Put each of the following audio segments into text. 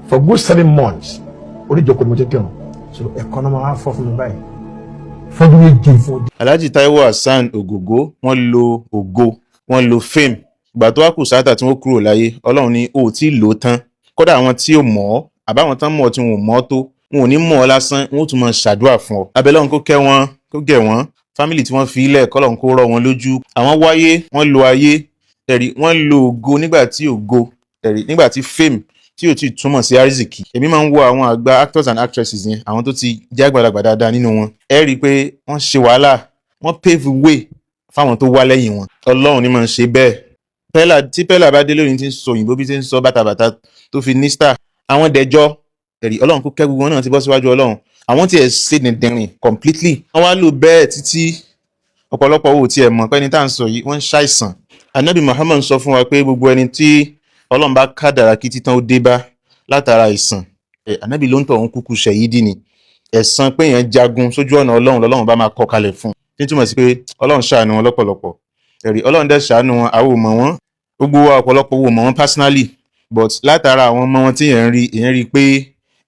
For good 7 months, orí ìjókòó ni mo ti kírun. So ẹ̀kọ́ náà máa fọ́ fún mi báyìí fọ́dún 7 fún ọdún. Alhaji Taiwo Hassan Ogogo, wọ́n lo ògo, wọ́n lo fame. Ìgbà tó wá kù sáátà tí wọ́n kúrò láyé, Ọlọ́run ní o ò tí ì lò ó tán. Kódà àwọn tí ò mọ̀ ọ́, àbáwọn tán mọ̀ ọ́ tí wọn ò mọ̀ ọ́ tó, wọn ò ní mọ̀ ọ́ lásán, wọn ò tún máa ṣàdúrà fún ọ. Abẹ́lẹ́hùn kó kẹ́ wọn, kó gẹ̀ wọ́n, family tí wọ́n fi ilẹ̀, kọ́lọ́hun kó rọ̀ wọ́n lójú. Àwọn wáyé, wọ́n lo ayé, ẹ̀rí, wọ́n lo ògo nígbà tí ògo, ẹ̀rí, nígbà tí fame tí ò tí ì túmọ̀ sí arizikì. Èmi máa ń wo àwọn àgbà actors and actresses yẹn, àwọn tó ti jẹ́ àgbàlagbà dáadáa nínú wọn. Ẹ rí i pé wọ́n ṣe wàhálà, wọ́n pave way fáwọn tó wá lẹ́yìn wọn. Ọlọ́run ni máa ń ṣe bẹ́ẹ̀. Pella, tí Pella bá dé lónìí, tí ń sọ òyìnbó, bí tí ń sọ bàtàbàtà, tó fi ní star, àwọn dẹjọ́, ẹ̀rí, Ọlọ́run kó kẹ́ gbogbo wọn náà, ti bọ́ síwájú Ọlọ́run. Àwọn tiẹ̀ ṣe dìndìnrìn completely. Wọ́n wá lò bẹ́ẹ̀ títí ọ̀pọ̀lọpọ̀ owó tiẹ̀ mọ̀ pé ẹni tá à ń sọ yìí, wọ́n ń ṣàìsàn. Anabi Muhammad sọ fún wa pé gbogbo ẹni tí Ọlọ́run bá kádàrá kí títán ó dé bá látara àìsàn ẹ̀, Anabi ló ń tọ̀ ń kúkú ṣẹ̀yídì ni. Ẹ̀san pé èèyàn jagun sójú ọ̀nà Ọlọ́run lọ́lọ́run bá máa kọ kalẹ̀ fún un, tí ń túmọ̀ sí pé Ọlọ́run ṣàánú wọn lọ́pọ̀lọpọ̀. Ẹ̀rí, Ọlọ́run dẹ̀ ṣàánú wọn. Àwọn ò mọ̀ wọ́n, gbogbo wa, ọ̀pọ̀lọpọ̀ wo mọ̀ wọ́n personally, but látara àwọn ọmọ wọn tí èèyàn rí, èèyàn rí pé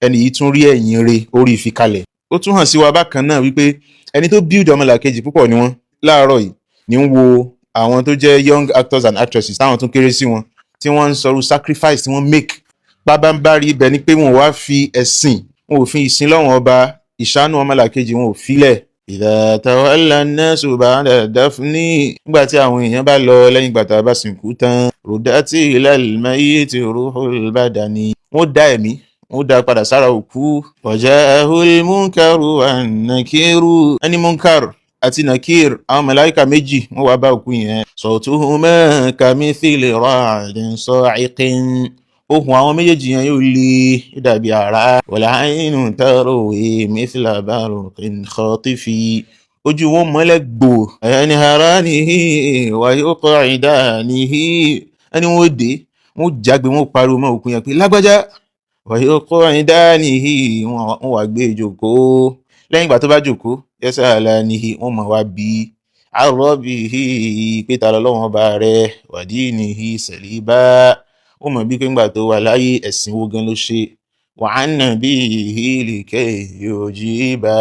ẹni yìí tún rí ẹ̀yìn re orí ìfikalẹ̀. Ó tún hàn sí wa bákan náà wípé ẹni tó build ọmọlàkejì púpọ̀ ni wọ́n. Láàárọ̀ yìí ní ń wo àwọn tó jẹ́ young actors and actresses táwọn tún kéré sí wọn, tí wọ́n ń sọrú sacrifice tí wọ́n make. Pábánbárí ibẹ̀ ni pé wọn ò wá fi ẹ̀sìn, wọn ò fi ìsìn lọ́wọ́n ọba, ìṣàánú ọmọlàkejì, wọn ò filẹ̀. Idha tawalla an-nasu ba'da dafni, nígbà tí àwọn èèyàn bá lọ lẹ́yìn ìgbà tá a bá sìnkú tán, ruddati ilal mayyiti ruhul badani, wọ́n dá ẹ̀mí, wọ́n dá padà sára òkú. Waja'ahul munkaru wan-nakiru, ẹni munkar àti nakir, àwọn màláíkà méjì, wọ́n wá bá òkú yẹn. Sawtuhuma kamithli ra'din sa'iqin, ohùn àwọn méjèèjì yẹn yóò le, yóò dàbí àrá. Wal aynu tarwi mithla barqin khatifi, ojú wọn mọ́lẹ̀ gbò. Yanharanihi wa yuq'idanihi, ẹni wọn dé, wọn jágbe, wọn pariwo mọ́ òkú yẹn pé lágbájá. Wa yuq'idanihi, wọn wá gbé ìjókòó. Lẹ́yìn ìgbà tó bá jókòó, yasalanihi, wọn mọ̀ wá bí arọ́bìhì, pé ta lọ́wọ́n ọba rẹ̀, wadinihi saliba, ó mọ̀ bí pé ńgbà tó wà láyé, ẹ̀sìn wo gan ló ṣe, wa an nabiyyihi likay yujiba,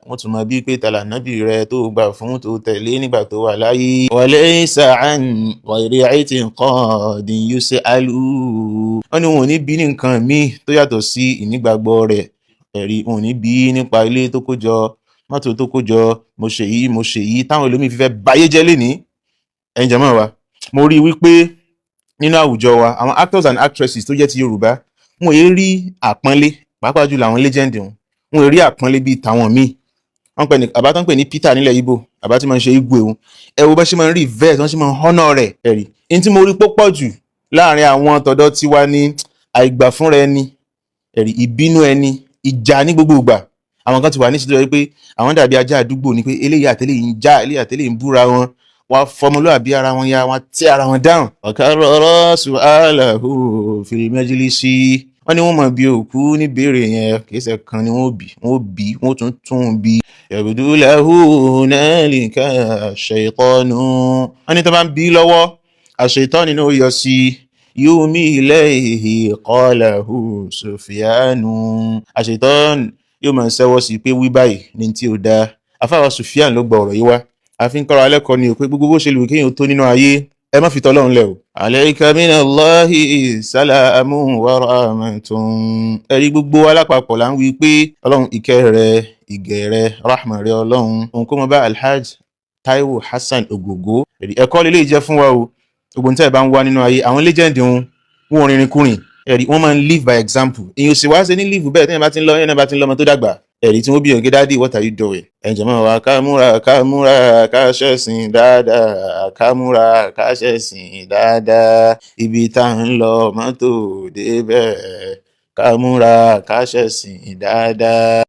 wọ́n tún mọ̀ bí pé ta lànábì rẹ̀ tó gbà fún, tó tẹ̀lé nígbà tó wà láyé. Wa laysa an ghayri i'tiqadin yus'alu, wọ́n ní wọn ò ní bí ní nǹkan míì tó yàtọ̀ sí ìnígbàgbọ́ rẹ̀. Ẹ̀rí, wọn ò ní bí nípa ilé tó kó jọ, mọ́tò tó kó jọ, mo ṣe yìí, mo ṣe yìí, táwọn ẹlòmíì fi fẹ́ báyé jẹ́ lénìí. Ẹ̀yin jàmáà wa, mo rí i wípé nínú àwùjọ wa, àwọn actors and actresses tó jẹ́ ti Yorùbá, wọn ò rí àpọ́nlé, pàápàá jùlọ àwọn legend wọn, wọn ò rí àpọ́nlé bíi tàwọn míì. Wọ́n pè ní àbá tó ń pè ní Peter nílẹ̀ Ìgbò, àbá tí máa ń ṣe Igwe òun. Ẹ wo bá ṣe máa ń rí verse, wọ́n ṣe máa ń honour rẹ̀. Ẹ̀rí ní tí mo rí púpọ̀ jù láàrin àwọn tọ̀dọ̀ tiwa ní àìgbà fúnra ẹni, ẹ̀rí, ìbínú ẹni, ìjà ní gbogbo ìgbà. Àwọn kan ti wà ní ìṣèjọba pé àwọn dàbí ajá àdúgbò ni, pé eléyìí àtẹlẹ́yìí ń já, eléyìí àtẹlẹ́yìí ń búra wọn, wọ́n fọmọlúwàbí ara wọn ya, wọ́n tẹ́ ara wọn dáhùn. Ọ̀kárọ̀rọ̀ su'alahu fil majlisi, wọ́n ní wọ́n mọ̀ bí òkú níbèrè yẹn, kìí ṣe kan ni wọ́n bí, wọ́n bí, wọ́n tún tún bí. Yabdu lahu hunalika shaytanu, wọ́n ní tó bá ń bí lọ́wọ́, àṣetán nínú yọ sí yumi ilayhi qalahu Sufyanu, àṣetán yóò máa ṣẹ́wọ́ sí pé wí báyìí ní tí ó dáa. Afáwa Sufyan ló gba ọ̀rọ̀ yìí wá. Àfi ń kọ́ra alẹ́kọ̀ọ́ ni o pé gbogbo bó ṣe lù kéèyàn tó nínú ayé, ẹ má fi tọ́lọ́run lẹ̀ o. Alayka minallahi salamun wa rahmatun. Ẹ̀rí, gbogbo alápapọ̀ là ń wí pé Ọlọ́run, ìkẹ́ rẹ, ìgẹ̀ rẹ, rahma rẹ, Ọlọ́run òun kó mọ bá Alhaj Taiwo Hassan Ogogo. Ẹ̀kọ́ lè jẹ́ fún wa o. Gbogbo níta ẹ̀ bá ń wá nínú ayé, àwọn legend wọn, wọn ò rìnrìn kúrìn. Ẹ̀rí, wọ́n máa ń live by example. Èyàn sì wá ṣe ní live bẹ́ẹ̀ tẹ́yìn bá ti ń lọ, ẹ̀yìn náà bá ti ń lọ́mọ tó dàgbà, ẹ̀rí, tí wọ́n bí ọ̀gẹ́, "Daddy, what are you doing?" Ẹ̀yin jọ̀mọ́ wa, ká múra, ká múra, ká ṣẹ̀sìn dáadáa, ká múra, ká ṣẹ̀sìn dáadáa. Ibi tá à ń lọ, mọ́tò débẹ̀. Ká múra, ká ṣẹ̀sìn dáadáa.